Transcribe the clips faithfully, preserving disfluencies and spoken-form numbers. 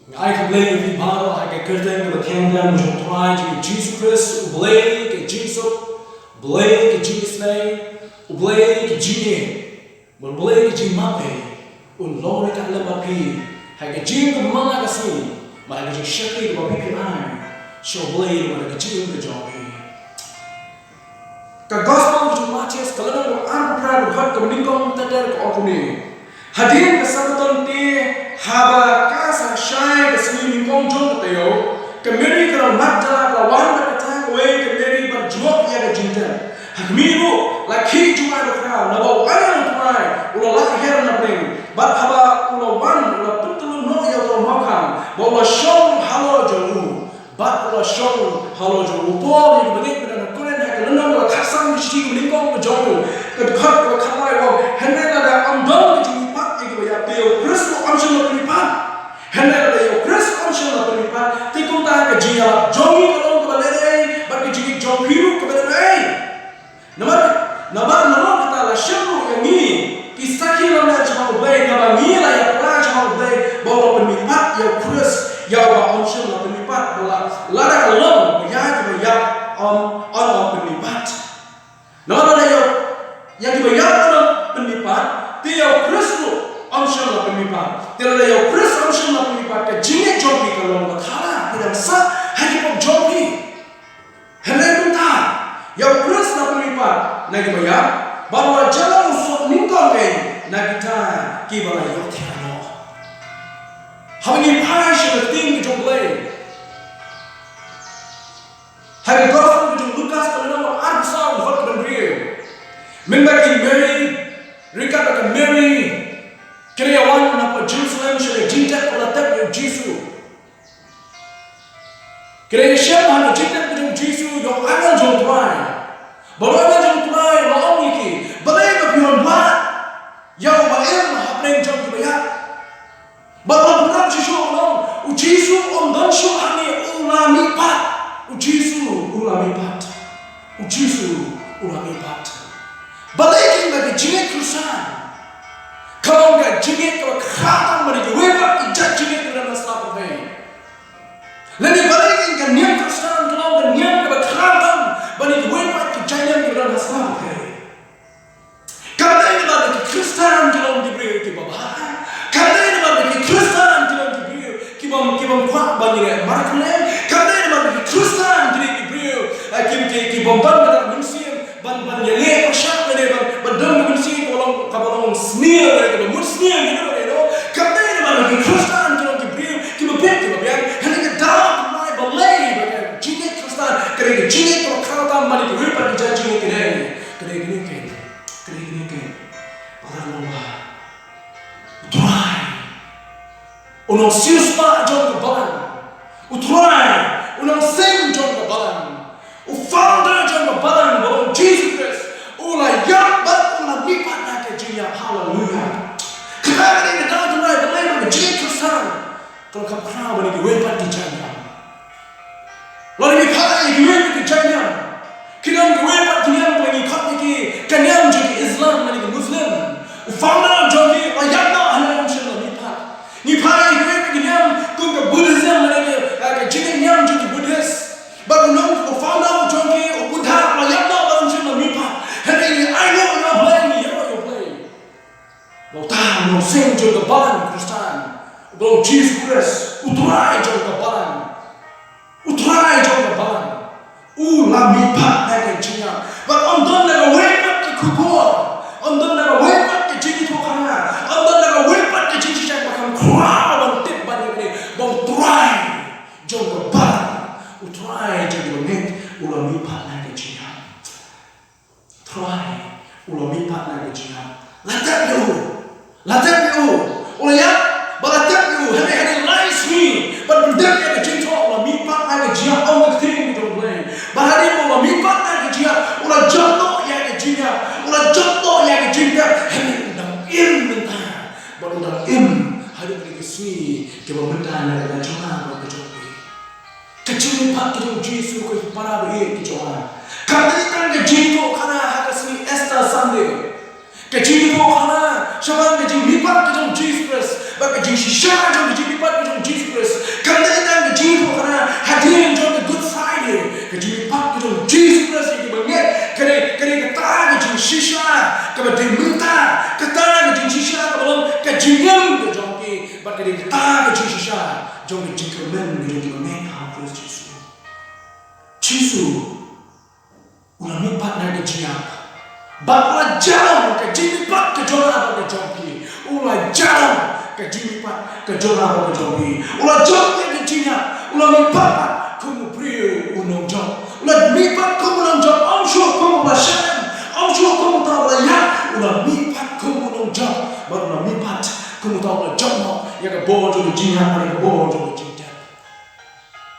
Nga ai khublei ïa phi baroh ha ka kyrteng kaba thiang tam jong U Trai jong ngi Jisu Khrist, U Blei ka jingsuk, U Blei ka jingisynei, U Blei ka jingïeit. Bad U Blei ka jingmap eh un long ryngkat lem bad phi ha ka jingkyrmen ka sngi, bad ha ka jingshakri kaba phi phi ai sha U Blei bad ha ka jingim ka jong phi. Ka Gospel ka jong u Mathaios ka lynnong ba arphew phra, ka dkhot kaba nyngkong ter ter ka ong kumne: Hadien ka Sabbaton te, haba ka sa shai ka sngi nyngkong jong ka taïew, ka Mari ka nong Magdala ka la wan bad kata kawei ka Mari ban jngoh ïa ka jingtep. Ha khmih ruh la khie jngai bakhraw, naba u angel U Trai u la lait her na pdeng, bad haba u la wan u la pyntylun noh ïa uta u mawkhang, bad u la shong halor jong u. Bad u la shong halor jong u. U Paul ïa ki bangeit ba na Korinth ha ka lynnong ba khatsan, ka shithi kaba nyngkong ka jong u, ka dkhot kaba khatlai, u ong: Hynrei lada ym don ka jingmihpat ïa kiba ïap, te ïa U Khrist ruh ym shym la pynmihpat. Hynrei lada ïa U Khrist ym shym la pynmihpat, te kumta ka jingïalap jong ngi ka long kaba lehnohei, bad ka jingïeit jong phi ruh kaba lehnohei. Namar, namar na kata la shem ruh ïa ngi ki sakhi lem shaphang U Blei, naba ngi la ïa pyrkhat shaphang U Blei ba u la pynmihpat ïa U Khrist, ïa uba ym shym la pynmihpat, ba la, lada ka long ba ïa kiba ïap ym, ym, ym pynmihpat. Namar lada ïa, ïa kiba ïap ym pynmihpat, te ïa U Khrist ruh ym shym la pynmihpat. Te lada ïa U Khrist ym shym la pynmihpat, ka jingïeit jong phi ka long kaba khadar, phi dang sah ha ki pop jong phi. Hynrei mynta ïa U Khrist la pynmihpat na kiba ïap, bad u la jia u suk nyngkong eh na kita kiba la ïohthiah noh. Haba ngi phai sha ka ktien ka jong U Blei ha ka Gospel ka jong u Lukas ka lynnong ba arphew saw, ka dkhot kaba hynriew. Mynba ka Mari, ryngkat bad ka Mari, ki la ïa wan na pdeng Jerusalem sha ka jingtep ba la tep ïa u Jisu. Ki la ïashem ha ka jingtep ka jong u Jisu, ïa u angel jong U Trai. Bad u angel jong U Trai u la ong ïa ki: Balei ba phi wan wad ïa uba im hapdeng jong kiba ïap? Bad u la burom shisha, u ong: U Jisu um don shuh hangne, u la mihpat. U Jisu u la mihpat. U Jisu u la mihpat. Balei? Kein ba ka jingngeit Khristan ka long ka jingngeit kaba khraw tam ban ïa kiwei pat ki jait jingngeit kiba don ha sla pyrthei. Lane balei? Kein ka niam Khristan ka long ka niam kaba khraw tam ban ïa kiwei pat ki jait niam kiba don ha sla pyrthei. Kam dei namar ba ki Khristan ki long ki briew kiba bha. Kam dei namar ba ki Khristan ki long ki briew kiba, kiba kwah ban ïaleh markhynñiat. Kam dei namar ba ki Khristan ki long ki briew, eh, ki, ki, ki bym don ka mynsiem ban, ban ïaleh pyrshah lane ban, ban don ka mynsiem kaba long, kaba long sniew lane kaba mut sniew, you know, you know. Kam dei namar ba ki Khristan ki long ki briew kiba bit kiba biang. Hynrei ka daw ka mai balei ba ka jingngeit Khristan ka dei ka jingngeit kaba khraw tam ban ïa kiwei pat ki jait jingngeit ki dei. Ka dei kane kein. Ka dei kane kein. Ba ka long ba U Trai, u nongsiewspah jong ka balang, U Trai, u nongseng jong ka balang, u founder jong ka balang, ba u Jisu Khrist, u la ïap bad u la mihpat na ka jingïap. Haleluya. Kata ka dei ka daw jong ngi, balei ba ka jingngeit Khristan ka long kaba khraw ban ïa kiwei pat ki jait niam. Lada ngi phai ïa kiwei pat ki jait niam, ki don kiwei pat ki niam ba ngi khot ïa ki ka niam jong ki Islam lane ki Muslim. U founder jong ki u la ïap noh, hynrei um shym la mihpat. Ngi phai ïa kiwei pat ki niam kum ka Buddhism lane ki, eh, ka jingngeit niam jong ki Buddhist. Bad u nong, u founder jong ki, u Buddha, u la ïap noh bad um shym la mihpat. Hynrei ngi ainguh ïa U Blei, ngi ïaroh ïa U Blei. Ba uta u nongseng jong ka balang Khristan, u long Jisu Khrist, U Trai jong ka balang. U Trai jong ka balang u la mihpat na ka jingïap. Bad ym don na kawei pat ka khubor, ym don na kawei pat ka jingïathuhkhana, ym don na kawei pat ka jingshisha ba kham khraw ban tip ban ïohi ba U Trai jong ka balang, U Trai jong ka balang u la mihpat na ka jingïap. Trai u la mihpat na ka jingïap. La tep ïa u. La tep ïa u. U la ïap bad la tep ïa u. Hynrei hadien lai sngi ban pyndep ïa ka jingthoh, u la mihpat na ka jingïap, ong ka ktien ka jong U Blei. Bad hadien ba u la mihpat na ka jingïap, u la jop noh ïa ka jingïap, u la jop noh ïa ka jingtep. Hynrei u dang im mynta. Bad u dang im haduh kine ki sngi kiba mynta na ka jong nga bad ka jong phi. Ka jingmihpat ka jong u Jisu, ko para baieit ki jong nga, kam dei tang ka jingïathuhkhana ha ka sngi Easter Sunday. Ka jingïathuhkhana shaphang ka jingmihpat ka jong u Jisu Khrist bad ka jingshisha jong ka jingmihpat ka jong u Jisu Khrist shisha jong ka jingkyrmen jong ki bangeit ha u Khrist Jisu. Jisu u la mihpat na ka jingïap bad u la jam ka jingmihpat ka jong nga bad ka jong phi. U la jam ka jingmihpat ka jong nga bad ka jong phi. U la jam ïa ka jingïap, u la mihpat kum u briew u nongjop. U la mihpat kum u nongjop, ym shuh kum uba shem, ym shuh kum uta uba la ïap. U la mihpat kum u nongjop bad u la mihpat kum uta uba la jop noh ïa ka bor jong ka jingïap bad ïa ka bor jong ka jingdep.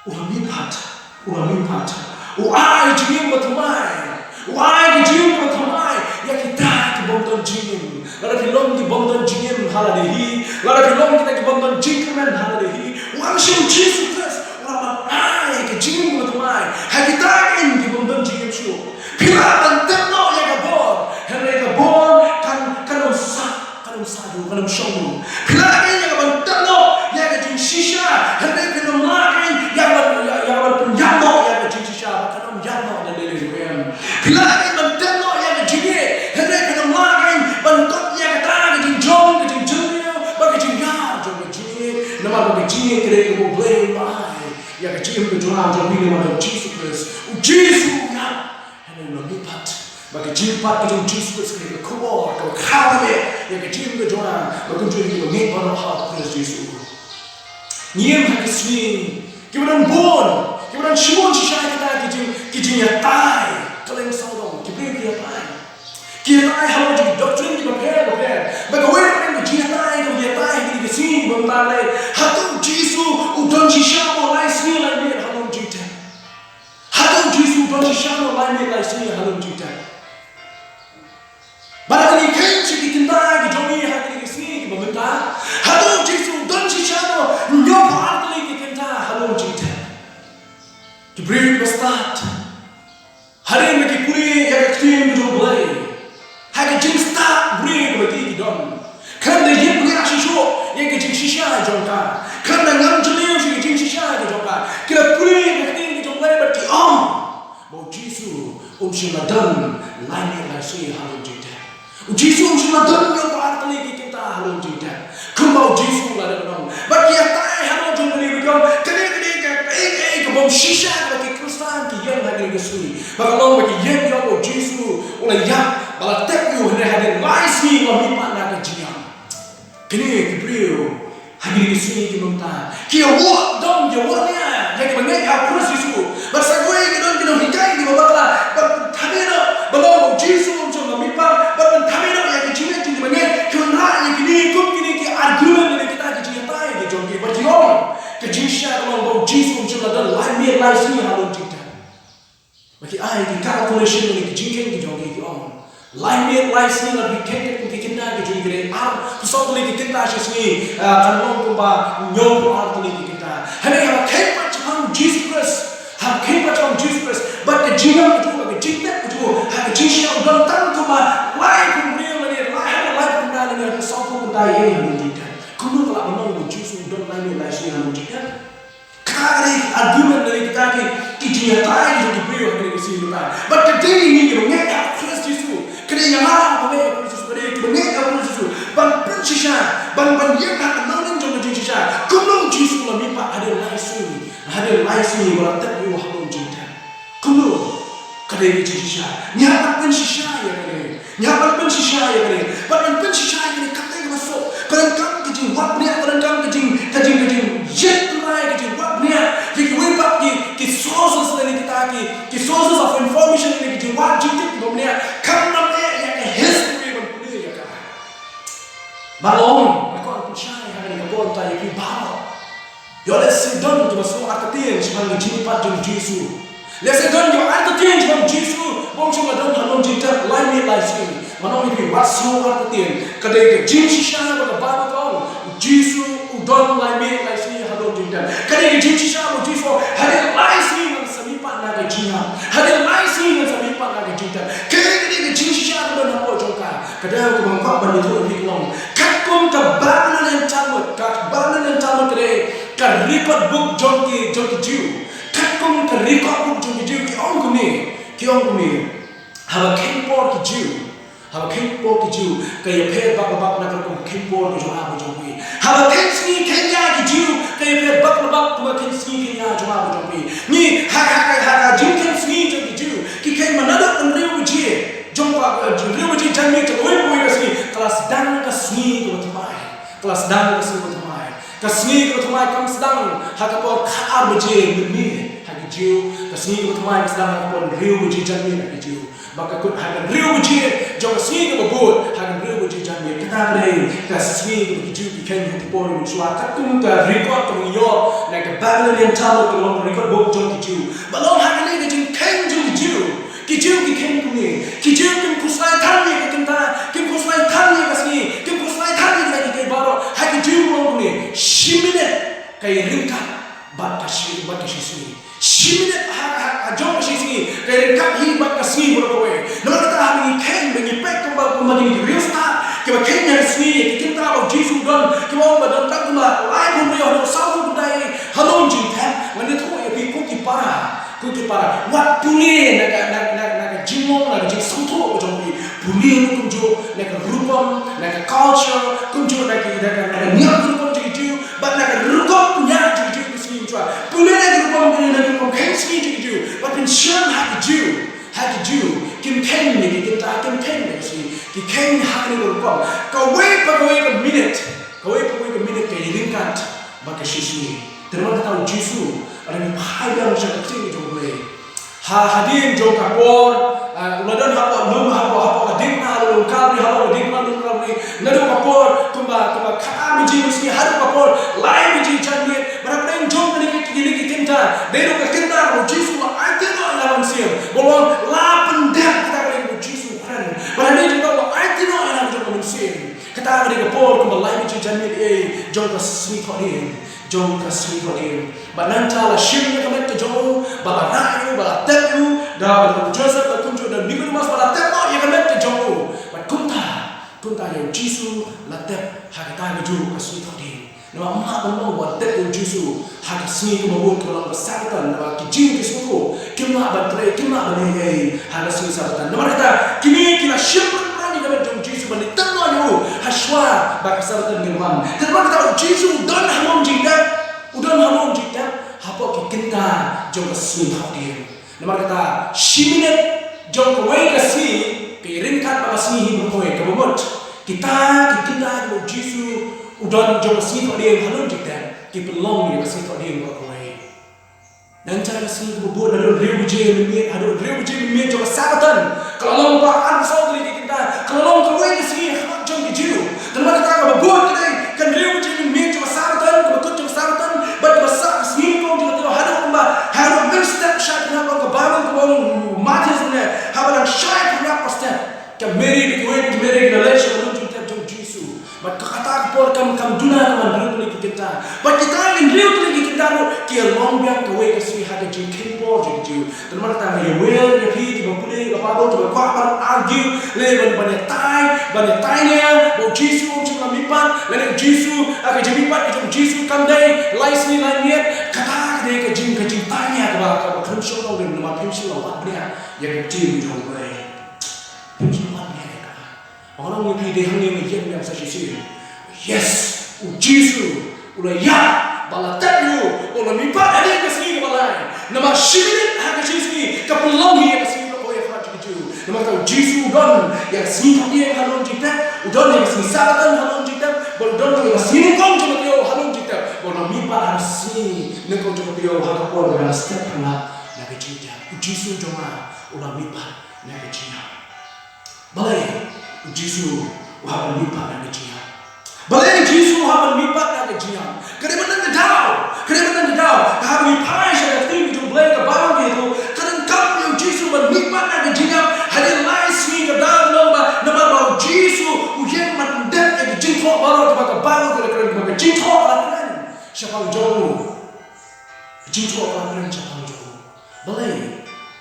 U la mihpat, u la mihpat. U ai jingim bathymmai, u ai ka jingim bathymmai ïa kita ki bym don jingim. Lada phi long ki bym don jingim ha lade hi, lada phi long kita ki bym don jingkyrmen ha lade hi, u ai shisha u Jisu Khrist u la ban ai ka jingim bathymmai ha kita ki bym don jingim shuh. Phi lah ban tep noh ïa ka bor, hynrei ka bor kan, kan ym sah, kan ym sah ruh, kan ym shong ruh. Phi lah ïa ka ban tep noh ïa ka jingshisha, hynrei phin ym lah ïa ka ban, ïa, ïa ka ban pynïap noh ïa ka jingshisha, ba kan ym ïap noh da lei lei ruh em. Phi lah ïa ka ban tep noh ïa ka jingïeit, hynrei phin ym lah ïa ka ban kot ïa kata ka jingjong, ka jingjynjar, ba ka jingïap jong ka jingïeit, namar ba ka jingïeit ka dei kaba U Blei u ai ïa ka jingim ka jong nga jong phi namar u Jisu Khrist. U Jisu u ïap. Hynrei u la mihpat. Ba ka jingmihpat ka jong u Jisu Khrist ka dei ka khubor kaba khraw kaba ïa ka jingim ka jong nga bad kumjuh ïa ki bangeit baroh ha u Khrist Jisu. Ngi im ha ki sngi kiba don bun, kiba don shibun shisha kita ki jing, ki jingïatai kylleng sawdong, ki briew ki ïatai. Ki ïatai halor jong ki doctrine kiba pher bapher. Bad kawei na ki jingïatai kaba ki ïatai ha kine ki sngi kiba mynta ka dei, hato u Jisu u don shisha mo lai sngi lai miet ha lum jingtep? Hato u Jisu u don shisha mo lai miet lai sngi ha lum jingtep? Bad lada ngi kheiñ sha ki kynta ki jong ngi ha kine ki sngi kiba mynta, hato u Jisu u don shisha mo hynñiewphew ar tylli ki kynta ha lum jingtep? Ki briew kiba stad, hadien ba ki pule ïa ka ktien ka jong U Blei, ha ka jingstad briew kaba ki, ki don, khlem da ïoh ïa shisha ïa ka jingshisha jong ka, khlem da ngam jylliew sha ka jingshisha ka jong ka, ki la pule ïa ka ktien ka jong U Blei bad ki ong ba u Jisu um shym la don lai miet lai sngi ha lum jingtep. U Jisu um shym la don hynñiewphew ar tylli ki kynta ha lum jingtep kumba u Jisu u la dep ban ong. Bad ki ïatai halor jong kane, ba ki ong kane ka dei kaei kaei ka bym shisha kaba ki Khristan ki ïeng ha kine ki sngi. Ba ka long ba ki ïeng ïa u Jisu u la ïap, ba la tep ïa u, hynrei hadien lai sngi u la mihpat na ka jingïap. Kine ki briew ha kine ki sngi ki mynta ki ïa wad dom, ki ïa wad nia ïa ki bangeit ha u Khrist Jisu. Bad sa kawei ki don ki nonghikai kiba bakla, bad ban tharai noh ba long ba u Jisu um shym la mihpat, bad ban tharai noh ïa ki jingngeit jong ki bangeit, ki wanrah ïa kine kum kine ki argument ne kita ki jingïatai ki jong ki. Bad ki ong ka jingshisha ka long ba u Jisu um shym la don lai miet lai sngi ha lum jingtep. Ba ki ai ki calculation ne ki jingkheiñ ki jong ki, ki ong lai miet lai sngi lada phi kheiñ kum ki kynta ki jong ki, ki dei arphew saw tylli ki kynta shi sngi, ah, kan long kumba hynñiewphew ar tylli ki kynta. Hynrei haba kheiñ pat shaphang u Jisu Khrist, haba kheiñ pat shaphang u Jisu Khrist bad ka jingngeit ka jong u, bad ka jingtep ka jong u, ha ka jingshisha u don tang kumba laiphew hynriew lane lai, ha laiphew kynta lane sawphew kynta ïa ka jingtep. Kumno ka lah ban long ba u Jisu u don lai miet lai sngi ha ka jingtep? Kata ka dei argument lane kita ki, ki jingïatai jong ki briew ha kine ki sngi mynta. Bad ka dei ngi kiba ngeit ha u Khrist Jisu, ka dei ïa nga ba ngeit ha u Khrist Jisu, ka dei kiba ngeit ha u Khrist Jisu ban pynshisha, ban, ban ïeng ha ka nongrim jong ka jingshisha. Kumno u Jisu u la mihpat hadien lai sngi, hadien lai sngi ba la tep ïa u ha lum jingtep? Kumno? Ka dei ka jingshisha. Ngi hap ban pynshisha ïa kane. Ngi hap ban pynshisha ïa kane. Ban, ban pynshisha ïa kane ka dei kaba suk. Ka donkam ka jingwad bniah, ka donkam ka jing, ka jing, ka jingïeit tynrai, ka jingwad bniah ïa kiwei pat ki, ki sources lane kita ki, ki sources of information lane ki jingwad jingtip kiba bniah. Kam nang eh ïa ka history ban pule ïa ka. Ba long, nga kwah ban pynshai ha kane ka por mynta ïa phi baroh. Ïoh lehse don kiba sngew artatien shaphang ka jingmihpat jong u Jisu. Lehse don kiba artatien shaphang u Jisu ba um shym la don ha lum jingtep lai miet lai sngi. Ngan ong ïa phi, wat sngew artatien. Ka dei ka jingshisha ba ka Baibl ka ong, u Jisu u don lai miet lai sngi ha lum jingtep. Ka dei ka jingshisha ba u Jisu, hadien lai sngi ngan sa mihpat na ka jingïap, hadien lai sngi ngan sa mihpat na ka jingtep. Ka dei, ka dei ka jingshisha ba don hapoh jong ka. Ka dei kaba nga kwah ban ïathuh ïa phi ka long, katkum ka Babylonian Talmud, ka Babylonian Talmud ka dei ka record book jong ki, jong ki Jiw. Katkum ka record book jong ki Jiw, ki ong kumne, ki ong kumne. Haba kheiñ por ki Jiw, haba kheiñ por ki Jiw, ka ïapher bak bak na ka rukom kheiñ por ka jong nga bad jong phi. Haba kheiñ sngi kheiñ ïa ki Jiw ka ïapher bak la bak kumba kheiñ sngi kheiñ ïa jong nga bad jong phi. Ngi ha ha ha ha jingkheiñ sngi jong ki Jiw, ki kheiñ ma naduh hynriew baje jong ka, hynriew baje janmiet jong kawei pa kawei ka sngi, ka la sdang ka sngi kaba thymmai. Ka la sdang ka sngi kaba thymmai. Ka sngi kaba thymmai kam sdang ha ka por khatar baje mynmiet ha ki Jiw. Ka sngi kaba thymmai ka sdang ha ka por hynriew baje janmiet ha ki Jiw. Ba ka kut ha ka hynriew baje jong ka sngi kaba bud, ha ka hynriew baje janmiet. Kata ka dei ka sngi kaba ki Jiw ki kheiñ ha ki por mynshuwa. Katkum ka record kaba ngi ïoh na ka Babylonian Talmud, kaba long record book jong ki Jiw. Ba long ha kane ka jingkheiñ jong ki Jiw. Ki Jiw ki kheiñ kumne. Ki Jiw kim khuslai than ïa ka kynta, kim khuslai than ïa ka sngi, kim khuslai than ïa kita kiei kiei baroh. Ha ki Jiw long kumne. Shi minit ka ïaryngkat bad ka shi, bad ka shi sngi. Shi minit ha, ha, ha jong ka shi sngi ka ïaryngkat hi bad ka sngi baroh kawei. Namar kata haba ngi kheiñ, ba ngi peit kumba, kumba kine ki riewstad kiba kheiñ ïa ka sngi, ki kynta ba u Jisu u don, kiba ong ba don tang kumba laiphew hynriew haduh sawphew khyndai halor jingtep. Ngan ïathuh ïa phi ko ki para, ko ki para, wat pule na ka, na, na, na ka jinglong, na ka jingsngewthuh ka jong phi. Pule ruh kumjuh na ka rukom, na ka culture, kumjuh na ki, na ka, na ka niam rukom jong ki Jiw, bad na ka rukom pynïaid jong ki Jiw ka sngi mynshuwa. Pule na ka rukom, na ka rukom kheiñ sngi jong ki Jiw. Bad pynshai ha ki Jiw, ha ki Jiw kim kheiñ ïa ki kynta, kim kheiñ ïa ka sngi. Ki kheiñ ha kane ka rukom. Kawei pa kawei ka minit, kawei pa kawei ka minit ka ïaryngkat bad ka shi sngi. Te namar kata u Jisu u la phai biang sha ka ktien jong U Blei. Ha, hadien jong ka por, ah, u la don hapoh lum, hapoh, hapoh ka diengphna lum Kalbari, hapoh ka diengphna lum Kalbari. Naduh ka por kumba, kumba khatar baje mynsngi haduh ka por lai baje janmiet. Bad hapdeng jong kine ki, kine ki kynta, dei ruh ka kynta kaba u Jisu u la aiti noh ïa la ka mynsiem. Ba long la pyndep, kata ka dei kaba u Jisu u kren. Bad hadien jong kata u la aiti noh ïa la ka jong ka mynsiem. Kata ka dei ka por kumba lai baje janmiet, eh, jong ka sngi Thohdieng. Jong ka sngi Thohdieng. Bad nangta la shim ïa ka met ka jong u, bad la rah ïa u, bad la tep ïa u, da, da u Joseph, da kumjuh, da u Nicodemus, bad la tep noh ïa ka met ka jong u. Bad kumta, kumta ïa u Jisu la tep ha kata kajuh ka sngi Thohdieng. Namar mlien ban long ba tep ïa u Jisu ha ka sngi kaba bud kaba long ka Sabbaton, namar ki Jiw ki sngewthuh kim lah ban trei, kim lah ban ïaid ha ka sngi Sabbaton. Namar kata, kine ki la shim pynban ïa ka met jong u Jisu ban ïatep noh ïa u ha shuwa ba ka Sabbaton kan wan. Te namar kata u Jisu u don ha lum jingtep, u don ha lum jingtep hapoh ki kynta jong ka sngi Thohdieng. Namar kata shi minit jong kawei ka sngi ka ïaryngkat bad ka sngi hi baroh kawei, kaba mut kita ki kynta kiba u Jisu u don jong ka sngi Thohdieng ha lum jingtep ki pynlong ïa ka sngi Thohdieng baroh kawei. Nangta ka sngi kaba bud, naduh hynriew baje mynmiet haduh hynriew baje mynmiet jong ka Sabbaton, ka la long ba arphew saw tylli ki kynta, ka la long kawei ka sngi ha khmat jong ki Jiw. Te namar kata kaba bud ka dei ka hynriew baje mynmiet jong ka Sabbaton, kaba kut jong ka Sabbaton, bad kaba sah ka sngi nyngkong jong ka taïew, haduh kumba, haduh mynstep shai phyrngat, ong ka Baibl, kaba ong u Mathaios ne, haba dang shai phyrngat ba step, ka Mary bad kiwei ki Mary ki la leit sha ka lum jingtep jong u Jisu. Bad ka kata ka por kam, kam duna kumba hynriew tylli ki kynta. Bad kita ki hynriew tylli ki kynta ruh ki ïalong biang kawei ka sngi ha ka jingkheiñ por jong ki Jiw. Te namar kata nga ïawer ïa phi kiba pule ïa ka Baibl, kiba kwah ban argue, lane ban, ban ïatai, ban ïatai ne ba u Jisu um shym la mihpat, lane u Jisu, ah, ka jingmihpat ka jong u Jisu kam dei lai sngi lai miet. Kata ka dei ka jing, ka jingtai ne kaba, kaba khlem shym long rim, namar phim shym la wad bniah ïa ka ktien jong U Blei. Phim shym la wad bniah ïa kata. Nga ong ïa phi, dei hangne nga ïeng biang sa shisien. Yes, u Jisu u la ïap bad la tep ïa u, u la mihpat hadien ka sngi kaba lai. Namar shi minit ha ka shi sngi ka pynlong hi ïa ka sngi baroh kawei ha khmat jong ki Jiw. Namar kata u Jisu u don ïa ka sngi Thohdieng ha lum jingtep, u don ïa ka sngi Sabbaton ha lum jingtep, bad u don ïa ka sngi nyngkong jong ka taïew ha lum jingtep, bad u la mihpat ha ka sngi nyngkong jong ka taïew ha ka por ba dang step phyrngat na ka jingtep. U Jisu jong nga u la mihpat na ka jingïap. Balei u Jisu u hap ban mihpat na ka jingïap? Balei u Jisu u hap ban mihpat na ka jingïap? Ka dei mynta ka daw, ka dei mynta ka daw, ka hap ban phai sha ka ktien jong U Blei, ka Baibl ka ïathuh, ka donkam ïa u Jisu ban mihpat na ka jingïap hadien lai sngi. Ka daw long ba namar ba u Jisu u ïeng ban pyndep ïa ki jingthoh baroh kiba ka Baibl ka la kren, kiba ka jingthoh ka la kren shaphang jong u. Ka jingthoh ka la kren shaphang jong u. Balei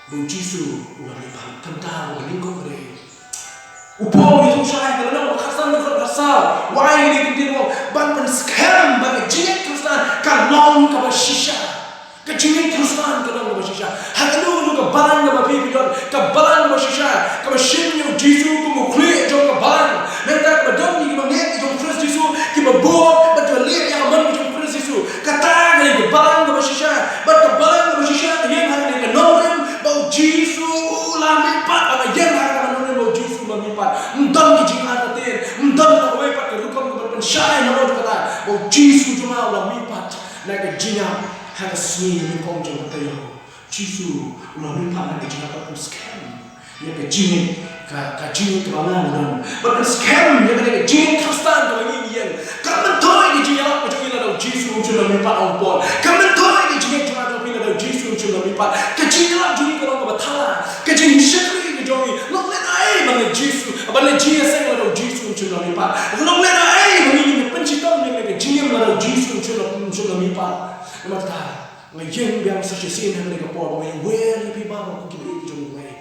ba u Jisu u la mihpat? Ka daw kaba nyngkong ka dei, u Paul u ïathuh shai ha ka lynnong ba khatsan, dkhot khatsaw, u ai ïa kane ka ktien, u ong ban pynskhem ba ka jingngeit Khristan ka long kaba shisha. Ka jingngeit Khristan ka long kaba shisha. Ha kano kano ka balang kaba phi, phi don, ka balang kaba shisha, kaba shim ïa u Jisu kum u khlieh jong ka balang. Nangta kaba don ïa kiba ngeit ïa u Khrist Jisu, kiba buh Jisu jong nga u la mihpat na ka jingïap ha ka sngi nyngkong jong ka taïew. Jisu u la mihpat na ka jingïap bad pynskhem ïa ka jingngeit, ka, ka jingngeit kaba nga nga don. Bad pynskhem ïa ka, ka jingngeit Khristan kaba ngi ïeng. Ka myntoi ka jingïalap ka jong ngi lada u Jisu um shym la mihpat, ong u Paul. Ka myntoi ka jingngeit jong nga jong phi lada u Jisu um shym la mihpat. Ka jingïalap jong ngi ka long kaba thala. Ka jingshakri ka jong ngi. Long lehnoh ei ban leh Jisu, ban leh jingïaseng lada u Jisu um shym la mihpat. Long lehnoh ei ban ngi pynshitom ïa ka jingim lada u Jisu um shym la, um shym la mihpat. Namar kata, nga ïeng biang sa shisien ha kane ka por ba nga ïawer ïa phi baroh ko kiba ïeit ki jong U Blei.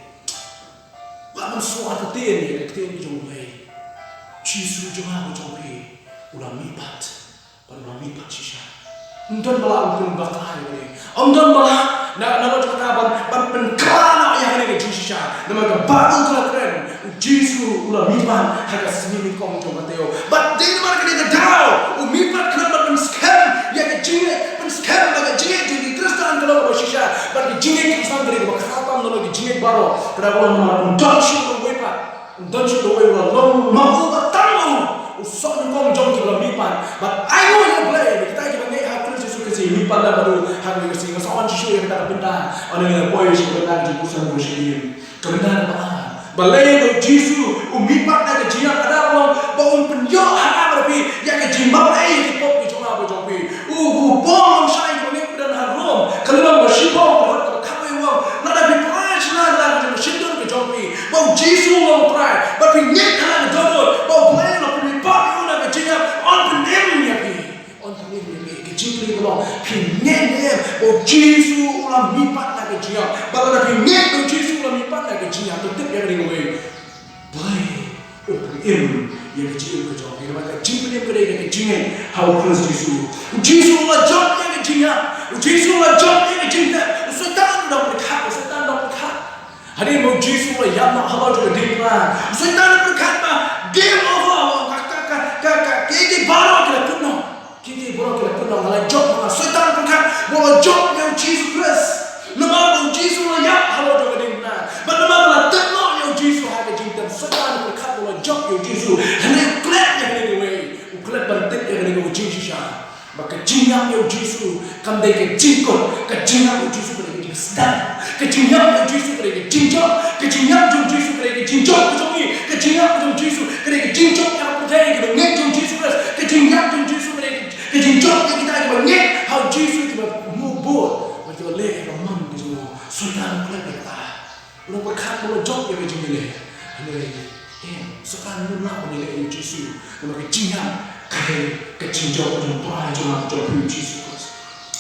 Ba ngan sngewthuh ktien ïa ka ktien ka jong U Blei. Jisu jong nga bad jong phi u la mihpat. Bad u la mihpat shisha. Ym don ba lah ban pynbakla ïa kane. Ym don ba lah na, na ka bynta ban, ban pynkylla noh ïa kane ka jingshisha. Namar ka Baibl ka la kren, u Jisu u la mihpat ha ka sngi nyngkong jong ka taïew. Bad dei namar kane ka daw u mihpat khnang ban pynskhem ïa ka jingngeit, pynskhem ba ka jingngeit jong ki Khristan ka long kaba shisha. Bad ka jingngeit Khristan ka dei kaba khraw tam na ka jingngeit baroh. Ka dei kaba long namar ym don shuh uwei pat, ym don shuh uwei u la long ma u bad tang ma u, u soh nyngkong jong kiba la mihpat. Bad ainguh ïa U Blei ba kita kiba ngeit ha Khrist Jisu Khrist ki mihpat lem bad u ha kane ka sngi. Nga sa wan shuh shuh ïa kata ka bynta, ynda ngi la poi sha ka bynta ka jingkhuslai jong u Shakespeare. Ka bynta kaba ar. Balei ba u Jisu u mihpat na ka jingïap? Ka daw ba long ba un pynïoh ha nga bad phi ïa ka jingmap ei ïa ki pop ki jong nga bad jong phi. U, u Paul u ong shai ïa ki bangeit ba don ha Rom, ka lynnong ba shiphew, ka dkhot kaba khatwei u ong, lada phi prai sha la ka jong ka shyntur ka jong phi, ba u Jisu u long u trai, ba phi ngeit ha la ka dohnud, ba U Blei u la pynmihpat ïa u na ka jingïap, un pynim ïa phi. Un pynim ïa phi. Ka jingkylli ka long, phi ngeit ne em ba u Jisu u la mihpat na ka jingïap? Bad lada phi ngeit ba u Jisu u la mihpat na ka jingïap, to tip ïa kane kawei, Blei un pynim ïa ka jingim ka jong phi. Namar ka jingpynim ka dei ka jingngeit ha u Khrist Jisu. U Jisu u la jop ïa ka jingïap. U Jisu u la jop ïa ka jingtep. U Soitan u dang pyrkhat, u Soitan u dang pyrkhat. Hadien ba u Jisu u la ïap noh halor jong ka diengphna, u Soitan u pyrkhat ba game over, ka, ka, ka, ka, ka, ki, ki baroh ki la kut noh. Ki, ki baroh ki la kut noh, nga la jop, nga, Soitan pyrkhat ba u la jop ïa u Jisu Khrist. Namar ba u Jisu u la ïap halor jong ka diengphna. Bad namar ba la tep noh ïa u Jisu ha ka jingtep, Soitan pyrkhat ba u la jop ïa u Jisu. Hynrei u klet ïa kane kawei. U klet ban tip ïa kane kawei jingshisha. Ba ka jingïap ïa u Jisu kam dei ka jingkut, ka jingïap ïa u Jisu ka dei ka jingsdang. Ka jingïap ïa u Jisu ka dei ka jingjop, ka jingïap jong u Jisu ka dei ka jingjop ka jong ngi, ka jingïap jong u Jisu ka dei ka jingjop ïa ka pyrthei kaba ngeit jong u Jisu Khrist, ka jingïap jong u Jisu ka dei ka jingjop ïa kita kiba ngeit ha u Jisu, kiba mut bor bad kiba leh ïa ka mon ka jong u. Soitan u klet ïa kata. U la pyrkhat ba u la jop ïa ka jingïaleh. Hynrei em, Soitan um lah ban ïaleh ïa u Jisu. Namar ka jingïap ka dei ka jingjop jong u Trai jong nga jong phi u Jisu Khrist.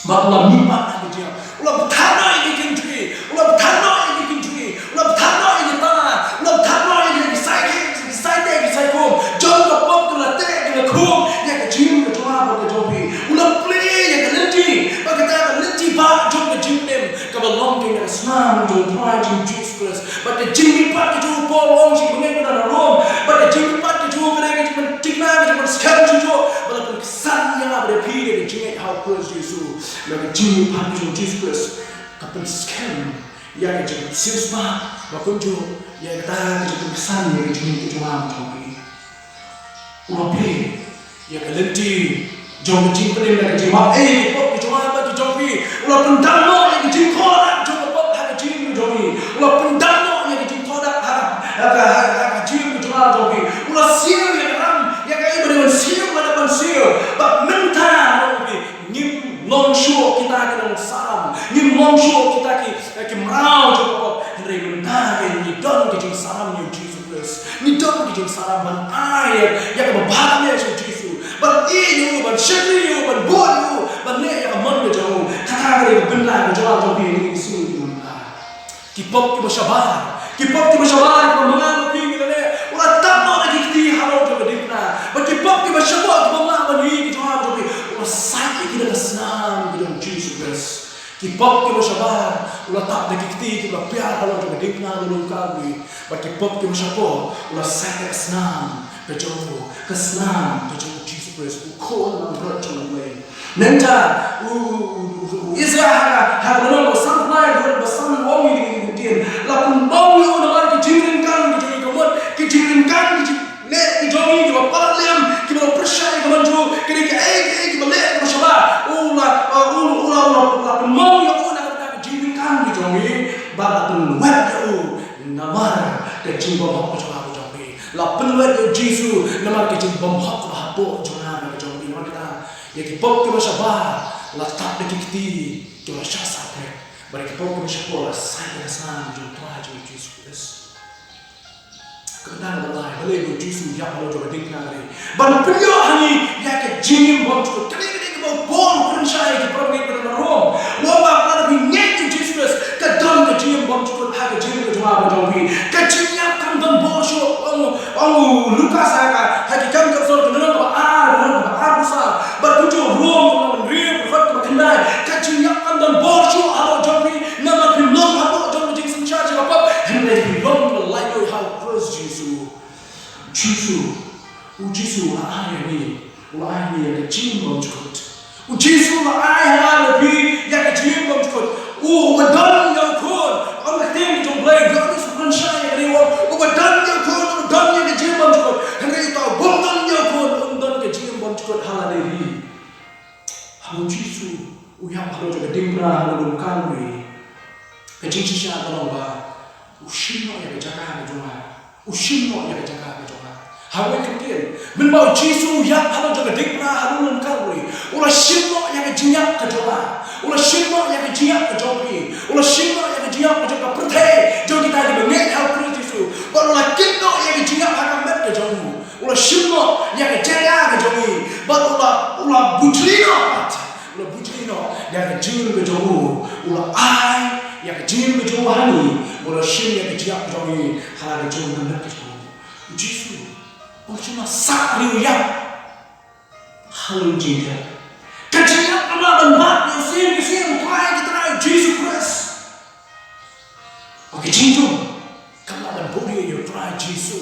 Bad u la mihpat ha ka jingïap. U la bthat noh ïa ki kynthei. U la bthat noh ïa ki kynthei. U la bthat noh ïa ki tana. U la bthat noh ïa ki saikhei, ki saitei, ki saikhum jong ka pop, ki la teh, ki la khum ïa ka jingim ka jong nga bad ka jong phi. U la plie ïa ka lynti, bad kata ka lynti ba jong ka jingpynim kaba long kane ka snam jong u Trai jong u Jisu Khrist. Bad ka jingmihpat ka jong u Paul u ong sha ki bangeit ba don ha Rom, bad ka jingmihpat ka jong u ka dei ka jingpynthikna, ka jingpynskhem shuh shuh, ba la pynksan ïa nga bad ïa phi da ka jingngeit ha u Khrist Jisu. Bad ka jingmihpat ka jong u Jisu Khrist ka pynskhem ïa ka jingsiewspah, bad kumjuh ïa kata ka jingpynsan ïa ka jingim ka jong nga jong phi. U la plie ïa ka lynti jong ka jingpynim, ka jingmap ei ïa ki pop ki jong nga bad ki jong phi. U la pyndam noh ïa ka jingkhohdah jong ka pop ha ka jingim ka jong ngi. U la pyndam noh ïa ka jingkhohdah ha, ha ka, ha, ha ka jingim ka jong nga jong phi. U la siew ïa ka ram, ïa kaei ba dei ban siew, ba dei ban siew. Bad mynta, ngim long shuh kita ki nongsahram, ngim long shuh kita ki, eh, ki mraw jong ka pop. Hynrei mynta ngi don ka jingsaram ïa u Jisu Khrist. Ngi don ka jingsaram ban ai ïa kaba bha ïa u Jisu, ban ïeit ïa u, ban shakri ïa u, ban bud ïa u, ban leh ïa ka mon ka jong u. Kata ka dei ka bynta ka jong nga jong phi ha kine ki sngi mynta. Ki pop kiba shabar, ki pop kiba shabar kiba ma nga ma phi ngi la leh, u la tap noh da ki kti halor jong ka diengphna. Bad ki pop kiba shapoh kiba ma nga ma phi, ki jong nga jong phi, u la sait ïa ki da ka snam ka jong u Jisu Khrist. Ki pop kiba shabar u la tap da ki kti kiba la piar halor jong ka diengphna na lum Kalbari. Bad ki pop kiba shapoh u la sait da ka snam ka jong u, ka snam ka jong u Jisu Khrist, u Khun langbrot jong U Blei. Nangta u, u, u, u Isaïah ha ka, ha ka lynnong ba sanphew lai, ka dkhot ba san u ong ïa kine ki ktien: La pynbang ïa u namar ki jingryngkang ki jong ngi, ka mut ki jingryngkang ki jing leh ki jong ngi kiba palat liam, kiba la pyrshah ïa ka mon jong u, kine kiei kiei la, la pynmong ïa u na ka bynta ka jingdonkam ka jong ngi, bad la pynwet ïa u namar ka jingbymhok ka jong nga ka jong phi. La pynwet ïa u Jisu namar ka jingbymhok kaba hapoh jong nga ka jong phi. Namar kata, ïa ki pop kiba shabar la tap da ki kti kiba shah saw pyrshah, bad ïa ki pop kiba shapoh la sait da ka snam jong u Trai jong ngi u Jisu Khrist. Ka bynta kaba lai, balei ba u Jisu u ïap halor jong ka diengphna ka ri? Ban pynïoh ha ngi ïa ka jingim bymjukut. Kane ka dei kaba u Paul u kren shai ïa ki para bangeit ba na Rom. U ong ba lada phi ngeit ïa u Jisu Khrist, ka don ka jingim bymjukut ha ka jingim ka jong nga bad jong phi. Ka jingïap kam don bor shuh, ong, ong u Lukas ha ka, ha Ki Kam Ki Apostol ka lynnong kaba ar, ka lynnong kaba arphew saw. Bad kumjuh Rom ka lynnong hynriew, ka dkhot kaba khyndai. Ka jingïap kam don bor shuh halor jong phi, namar phim long hapoh jong ka jingsynshar jong ka pop, hynrei phi long ba laitluid ha u Khrist Jisu. Jisu, u Jisu u la ai ïa ngi, u la ai ïa ngi ïa ka jingim bymjukut. U Jisu u la ai ha nga bad phi ïa ka jingim bymjukut. U, uba don ïa u Khun, ong ka ktien jong U Blei, Ïoannis u kren shai ïa kane, u ong, uba don ïa u Khun, uba don ïa ka jingim bymjukut. Hynrei uta u bym don ïa u Khun, um don ka jingim bymjukut ha lade hi. Haba u Jisu u ïap halor jong ka diengphna ha lynti Kalbari, ka jingshisha ka long ba u shim noh ïa ka jaka ka jong nga. U shim noh ïa ka jaka ka jong nga. Ha kawei ka ktien, mynba u Jisu u ïap halor jong ka diengphna ha lynti Kalbari, u la shim noh ïa ka jingïap ka jong nga. U la shim noh ïa ka jingïap ka jong phi. U la shim noh ïa ka jingïap ka jong ka pyrthei, jong kita kiba ngeit ha u Khrist Jisu. Bad u la kit noh ïa ka jingïap ha ka met ka jong u. U la shim noh ïa ka jaka ka jong ngi. Bad u la, u la bujli noh pat. U la bujli noh ïa ka jingim ka jong u. U la ai ïa ka jingim ka jong u ha ngi. U la shim ïa ka jingïap ka jong ngi ha la ka jong ka met ka jong u. U Jisu um shym la sah ïa u ïap. Halor jingïap, ka jingïap kam lah ban bat ïa u Syiem ki syiem, u Trai ki trai, u Jisu Khrist. Ka jingdum kam lah ban buhrieh ïa u Trai Jisu.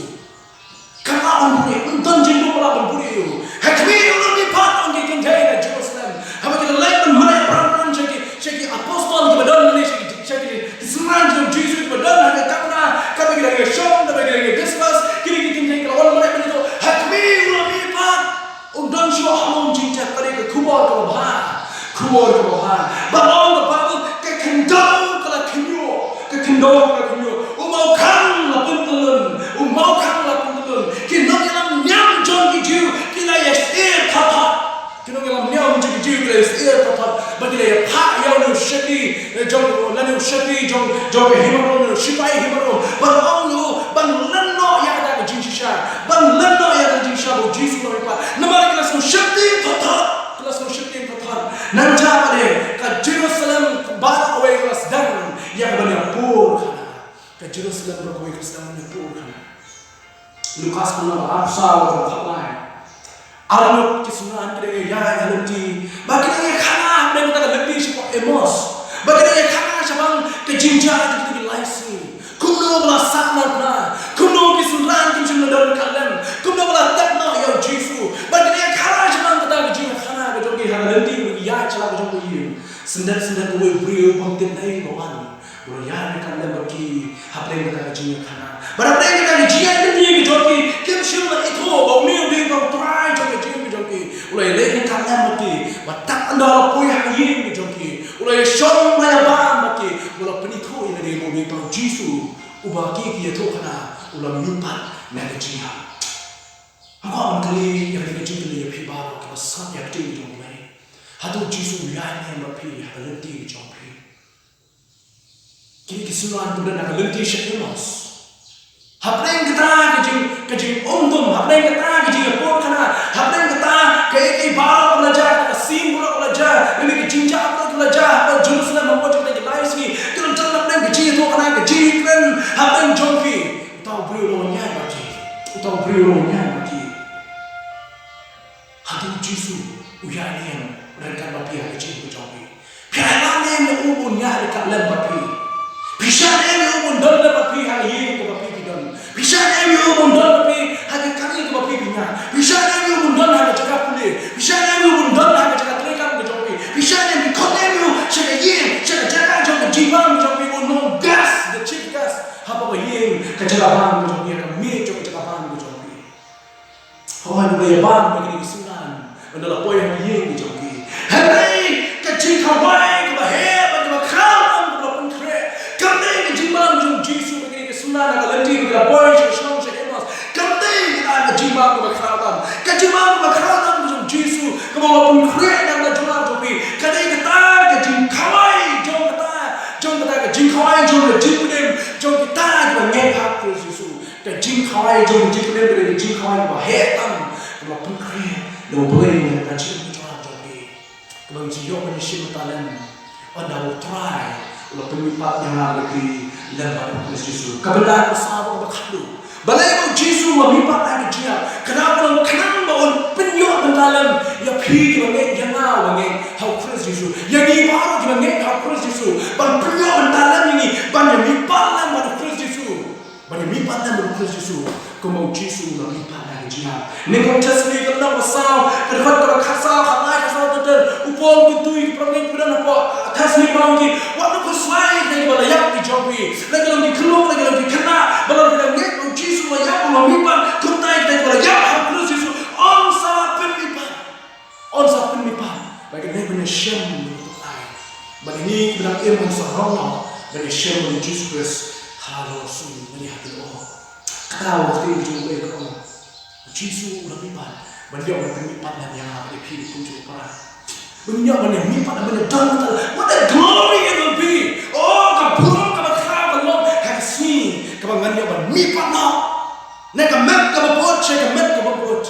Kam lah ban buhrieh, ym don jingdum ba lah ban buhrieh ïa u. Ha khmih, u la mihpat, ong ki kynthei na Jerusalem. Haba ki la leit ban mareh pran pran sha ki, sha ki apostol kiba don hangne, sha ki, sha ki, ki synran jong u Jisu kiba don ha ka kamra, kaba ki dang ïashong, kaba ki dang ïadiscuss, kine ki kynthei ki la wan mareh ban ïathuh. Ha khmih, u la mihpat. Um don shuh ha lum jingtep, ka dei ka khubor kaba bha. Khubor kaba bha. Ba ong ka Baibl, ka khyndew ka la khynñiuh. Ka khyndew ka la khynñiuh. U mawkhang la pyntyllun. U mawkhang la pyntyllun. Ki nongïalam niam jong ki Jiw ki la ïa sheptieng. Ki nongïalam niam jong ki Jiw ki la ïa sheptieng. Ba ki la ïa phah ïa une u shepherd, eh, jong, lane u shepherd jong, jong ka hima Rom, u shipai hima Rom. Ban ong ïa u, ban len noh ïa kata ka jingshisha. Ban len noh ïa kata ka jingshisha ba u Jisu u la mihpat. Namar ki la sngew sheptieng thotthot. Ki la sngew sheptieng thotthot. Nangta pat de, ka Jerusalem baroh kawei ka la sdang ïa ka ban ïa pur khana. Ka Jerusalem baroh kawei ka la sdang ïa pur khana. Lukas ka lynnong arphew saw, ka dkhot lai. Arngut ki synran ki dang ïaid ha lynti. Ba ki dang ïakhana hapdeng kata ka lynti shapoh Emaus. Ba ki dang ïakhana shaphang ka jingjia jong kita ki lai sngi. Kumno ba la sah na u Trai. Kumno ki synran kim shym la don ka lem. Kumno ba la tep noh ïa u Jisu. Ba ki dang ïakhana shaphang kata ka jingïakhana ka jong ki ha ka lynti ba ki ïaid sha la ka jong ka ïing. Syndet syndet uwei u briew bym tip naei ba wan. U la ïaid ryngkat lem bad ki hapdeng kata ka jingïakhana. Bad hapdeng kata ka jingïaid lynti ka jong ki, kim shym la ithuh ba une u dei uta u Trai jong ka jingim ka jong ki. U la ïaleit ryngkat lem bad ki. Bad tad ynda u la poi ha ka ïing ka jong ki, u la ïashong, u la ïabam bad ki. U la pynithuh ïa lade ba u dei uta u Jisu uba ki, ki ïathuhkhana. U la mihpat na ka jingïap. Nga kwah ban kylli ïa kane ka jingkylli ïa phi baroh kiba sngap ïa ka ktien jong U Blei. Hato u Jisu u ïaid lem bad phi ha ka lynti ka jong phi? Kine ki synran ki don ha ka lynti sha Emaus. Hapdeng kata ka jing, ka jingumdum, hapdeng kata ka jingïapur khana, hapdeng kata kaei kaei baroh ka la jia, ka sien baroh ka la jia, kine ki jingjia baroh ki la jia ha Jerusalem, ha ka jingïaid lynti, ki la don hapdeng ka jingïathuhkhana, ka jingkren hapdeng jong ki. Uta u briew u la wan ïaid bad ki. Uta u briew u la wan ïaid bad ki. Hato u Jisu u ïaid ne em ryngkat bad phi ha ka jingim ka jong phi? Phi ailad ne em ïa u ban ïaid ryngkat lem bad phi? Phi shah ne em ïa u ban don lem bad phi ha ka ïing kaba phi phi don? Phi shah ne em ïa u ban don bad phi ha ka kari kaba phi phi ñiah? Phi shah ne em ïa u ban don ha ka jaka pule? Phi shah ne em ïa u ban don ha ka jaka treikam ka jong phi? Phi shah ne em, phi khot ne em ïa u sha ka ïing, sha ka jaka jong ka jingbam ka jong phi, u nongguest, the chief guest, hapoh ka ïing, ka jaka bam ka jong phi, ha ka miej jong ka jaka bam ka jong phi? Hooid, u la ïabam ïa kine ki synran ynda la poi ha ka ïing ka jong ki. Hynrei ka jingkawei Ka khraw tam jong u Jisu kaba u la pynkhreh na ka jong nga jong phi ka dei kata ka jingkhawai jong kata, jong kata ka jingkhawai jong ka jingpynim jong kita kiba ngeit ha u Khrist Jisu. Ka jingkhawai jong ka jingpynim ka dei ka jingkhawai kaba heh tam kaba pynkhreh da U Blei na ka jingim ka jong nga jong phi. Kaba ngi ju ïoh ban ïashim bynta lem ynda U Trai u la pynmihpat ïa nga bad phi lem bad U Khrist Jisu. Ka bynta kaba saw bad kaba khatduh, balei ba U Jisu u la mihpat ha ka jingïap? Ka dei ba long khnang ba un pynïoh bynta lem ïa phi kiba ngeit, ïa nga uba ngeit ha U Khrist Jisu, ïa ngi baroh kiba ngeit ha U Khrist Jisu, ban pynïoh bynta lem ïa ngi ban ïa mihpat lem bad U Khrist Jisu, ban ïa mihpat lem bad U Khrist Jisu kumba U Jisu u la mihpat ha ka jingïap. Nyngkong Thessaloni ka lynnong ba saw, ka dkhot kaba khatsaw, khatlai, khatsaw ter ter, u Paul u kyntu ïa ki para bangeit ba don hapoh Thessaloni, ba ong ki, wat la khuslai ïa kita kiba la ïap ki jong phi, la ki long ki khyllung, la ki long ki khynnah, ba la, la ngeit ba U Jisu u la ïap, u la mihpat, kumta ïa kita kiba la ïap ha U Khrist Jisu yn sa pynmihpat. Yn sa pynmihpat. Ba kane ban ïashem bad U Trai, bad ngi kiba dang im yn sa rong noh ban ïashem bad U Jisu Khrist ha la ka sngi. Ngi ha ki lyoh. Kata u ktien jong U Blei ka ong, U Jisu u la mihpat ban ïoh ban pynmihpat lem ïa nga bad ïa phi, kum ki para. Ban ïoh ban ïa mihpat, ban ïa don bynta. What a glory it will be. Oh, ka burom kaba khraw kan long ha ka sngi kaba ngan ïoh ban mihpat noh. Na ka met kaba bud sha ka met kaba bud,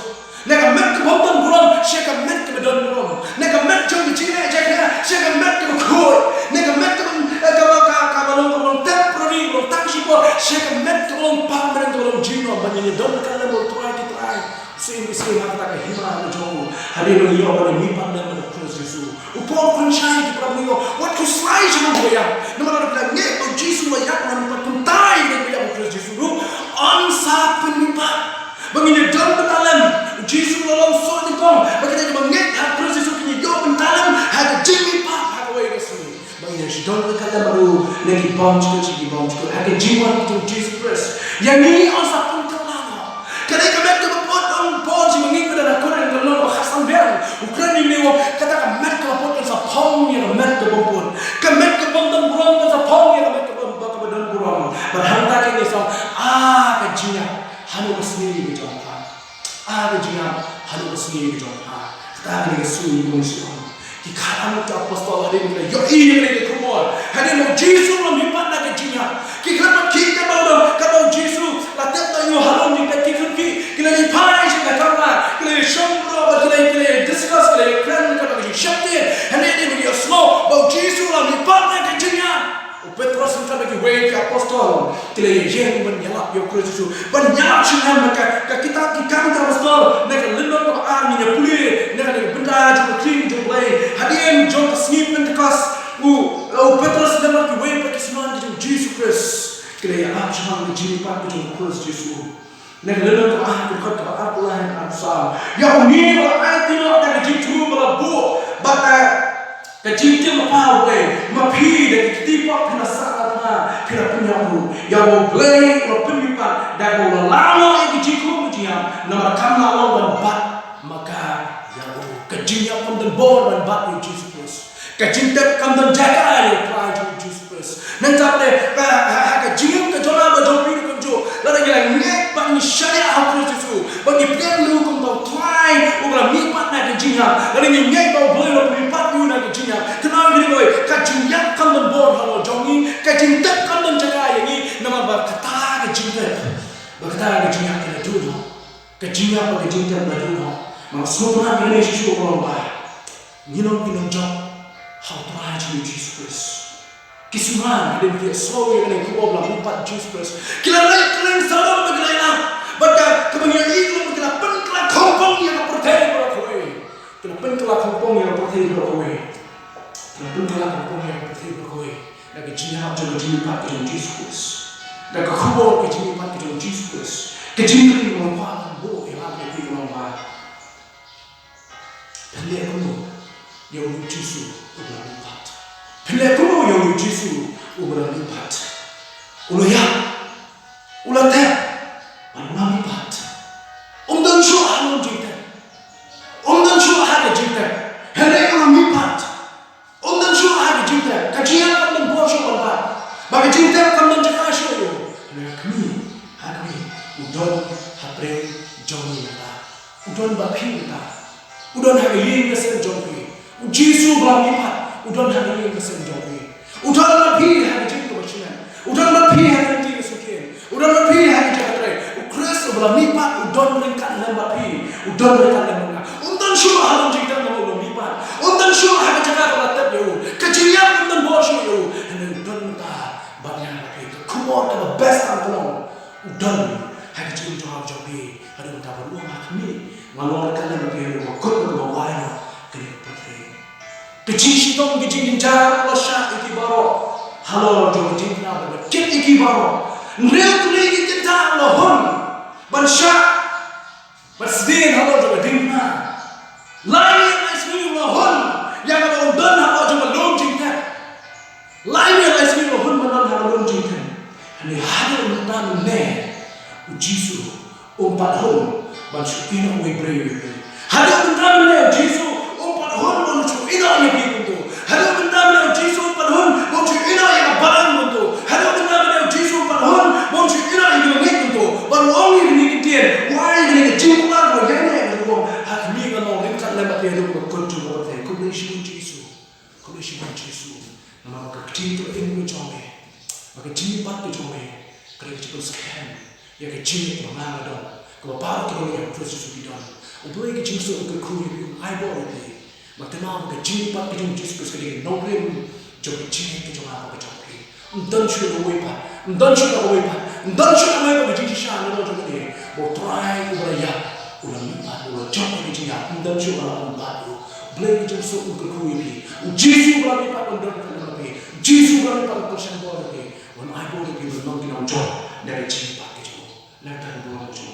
na ka met kaba don burom sha ka met kaba don burom, na ka met jong ka jingeh jingeh sha ka met kaba khuid, na ka met kaba, eh, kaba, ka, kaba long, kaba long temporary, kaba long tang shipor, sha ka met kaba long permanent, kaba long jingïaroh. Ban ïa don ka lem bad U Trai ki trai, sien sien ha kata ka hima ka jong u. Hadien ba ngi ïoh ban ïa mihpat lem bad U Khrist Jisu. U Paul u kynshai ïa ki para bangeit, wat khuslai sha ki ba ïap. Namar lada phi la ngeit ba U Jisu u la ïap, u la mihpat, kumta ïa ki ba ïap ha U Khrist Jisu ruh yn sa pynmihpat. Ba ngin ïa don bynta lem. U Jisu u la long soh nyngkong ba kita kiba ngeit ha U Khrist Jisu kin ïa ïoh bynta lem ha ka jingmihpat ha kawei ka sngi. Ba ngin ïa sdang ka lem ruh na ki bymjukut sha ki bymjukut ha ka jingwan jong U Jisu Khrist. Ïa ngi yn sa pynkylla noh. Ka dei ka met kaba bud, ong Paul, sha ma ngi, ka dei na Korinth ka lynnong kaba khatsan biang. U kren ïa kane, u ong, kata ka met kaba bud kan sa phong ïa ka met kaba bud. Ka met kaba don burom kan sa phong ïa ka met kaba, kaba don burom. Bad hangta kane sa, ah, ka jingïap, hano ka sngi ka jong pha. Ah, ka jingïap, hano ka sngi ka jong pha. Kata kane ka sngi ka jong pha. Ki khatduh ki apostol hadien ki la ïohi ïa kane ka khubor. Hadien ba U Jisu u la mihpat na ka jingïap, ki khlem pat khie katba u don, katba U Jisu la tep noh ïa u ha lum jingpeit, ki khlem khie. Ki la leit phai sha ka kamra, ki la ïashong baroh bad ki la, ki la discuss, ki la ïakren katba ka jingsheptieng. Hadien ba ki ïohsngew ba U Jisu u la mihpat na ka jingïap, u Petros ryngkat bad kiwei ki apostol ki la ïeng ban ïalap ïa U Khrist Jisu, ban ïalap sha u, namar ka, ka kitab Ki Kam ki Apostol, na ka lynnong kaba ar, ngin ïa pule na ka bynta jong ka ktien jong U Blei. Hadien jong ka sngi Pentekost, u, u Petros lem bad kiwei pat ki synran ki jong U Jisu Khrist ki la ïalap shaphang ka jingmihpat ka jong U Khrist Jisu. Na ka lynnong kaba ar, ka dkhot kaba arphew lai haduh arphew saw. Ïa une ba la aiti noh da ka jingthmu ba la buh bad ka, ka jingtim lypa uwei, ma phi da ki kti pop phi la sah lad ha nga, phi la pynïap ruh. Ïa uba U Blei u la pynmihpat da kaba u la lah noh ïa ka jingkhum ka jingïap, namar kam lah long ban bat ma ka ïa u. Ka jingïap kam don bor ban bat ïa U Jisu Khrist. Ka jingtep kam don jaka ïa U Trai jong U Jisu Khrist. Nangta pat ka, ha, ha ka jingim ka jong nga bad jong phi ruh kumjuh, lada ngi la ngeit bad ngi shaniah ha U Khrist Jisu, bad ngi pdiang ïa u kum uta U Trai uba la mihpat na ka jingïap, lada ngi ngeit ba U Blei u la pynmihpat ïa u na ka jingïap, kynmaw ïa kane kawei, ka jingïap kam don bor halor jong ngi, ka jingtep kam don jaka ïa ngi, namar ba kata ka jingtep bad kata ka jingïap ka la duh noh. Ka jingïap bad ka jingtep la duh noh. Namar sngewtynnat ïa kane shisha ka long ba ngi long ki nongjop ha U Trai jong ngi U Jisu Khrist. Ki synran hadien ba ki ïohsngew ïa kane ka khubor ba la mihpat U Jisu Khrist, ki la leit kylleng sawdong bad ki la ïalap. Bad ka, kaba ngi ïohi ka long ba ki la pynkylla khongpong ïa ka pyrthei baroh kawei. Ki la pynkylla khongpong ïa ka pyrthei baroh kawei. Ki la pynkylla khongpong ïa ka pyrthei baroh kawei da ka jingïap jong ka jingmihpat ka jong U Jisu Khrist. Da ka khubor ka jingmihpat ka jong U Jisu Khrist. Ka jingkylli kaba ngan kwah ban buh ïa lade ka long ba, phin leh kumno ïa une U Jisu uba la mihpat? Phin leh kumno ïa une U Jisu uba la mihpat? U la ïap, u la tep, bad u la mihpat. Um don shuh ha lum jingtep. Um don shuh ha ka jingtep. Hynrei u la mihpat. Um don shuh ha ka jingtep. Ka jingïap kam don bor shuh ban bat, bad ka jingtep kam don jaka shuh ïa u. Hynrei ha khmih, ha khmih u don hapdeng jong ngi mynta. U don bad phi mynta. U don ha ka ïing ka sem jong phi. U Jisu ba la mihpat u don ha ka ïing ka sem jong phi. U don bad phi ha ka jingkyrkhu. U don bad phi ha ka jingkyrkhu. U don bad phi ha ka jingkyrkhu. U Khrist uba la mihpat u don ryngkat lem bad phi. U don ryngkat lem bad nga. Um don shuh ha lum jingtep namar u la mihpat. Um don shuh ha ka jaka ba la tep ïa u. Ka jingïap um don bor shuh ïa u. Hynrei u don mynta bad nga bad phi. Ka khubor kaba best tam ka long. U don ha ka jingim jong nga jong phi. Haduh mynta ban ong ha khmih, nga long ryngkat lem bad phi haduh ba kut bad ba wai noh kane ka pyrthei. Ka jingshitom ka jingjynjar la shah ïa ki baroh halor jong ka jingkna bad ka kit ïa ki baroh. Hynriew tylli ki kynthah la hun ban shah ban sdien halor jong ka diengphna. Lai miet lai sngi u la hun ïa kaba un don halor jong ka lum jingtep. Lai miet lai sngi u la hun ban don ha ka lum jingtep. Hynrei haduh mynta mynne u Jisu um pat hun ban shu ïehnoh uwei briew ïa phi. Haduh mynta mynne u Jisu um pat hun ban shu ïehnoh ïa phi kumto. Haduh mynta mynne u Jisu um pat hun ban shu ïehnoh ïa ka balang kumto. Haduh mynta mynne u Jisu um pat hun ban shu ïehnoh ïa ka balang kumto. Ban ong ïa kane ka ktien, wai ïa kane ka jingkular ba ïa kane ka rukom. Ha khmih, nga long ryngkat lem bad phi haduh ba kut jong ka pyrthei. Khublei shibun Jisu. Khublei shibun Jisu. Namar ba ka ktien ka jong me, ba ka jingmihpat ka jong me ka dei ka jingpynskhem ïa ka jingngeit ba nga nga don, kaba baroh ki briew ïa u Khrist Jisu ki don. U Blei ka jingsuk u kyrkhu ïa phi, un ai bor ïa phi. Bad te ma ba ka jingmihpat ka jong u Jisu Khrist ka dei ka nongrim jong ka jingngeit ka jong nga bad ka jong phi. Ym don shuh la uwei pat, ym don shuh la uwei pat, ym don shuh la uwei pat ka jingshisha na ka jong ka dei ba u Trai uba la ïap u la mihpat, u la jop ïa ka jingïap. Ym don shuh la uwei pat. U Blei ka jingsuk u kyrkhu ïa phi. U Jisu uba la mihpat un don ryngkat lem bad phi. U Jisu uba la mihpat un kyrshan bor ïa phi. Un ai bor ïa phi ban long ki nongjop na ka jingmihpat ka jong u. Na ka bynta ka burom ka jong u.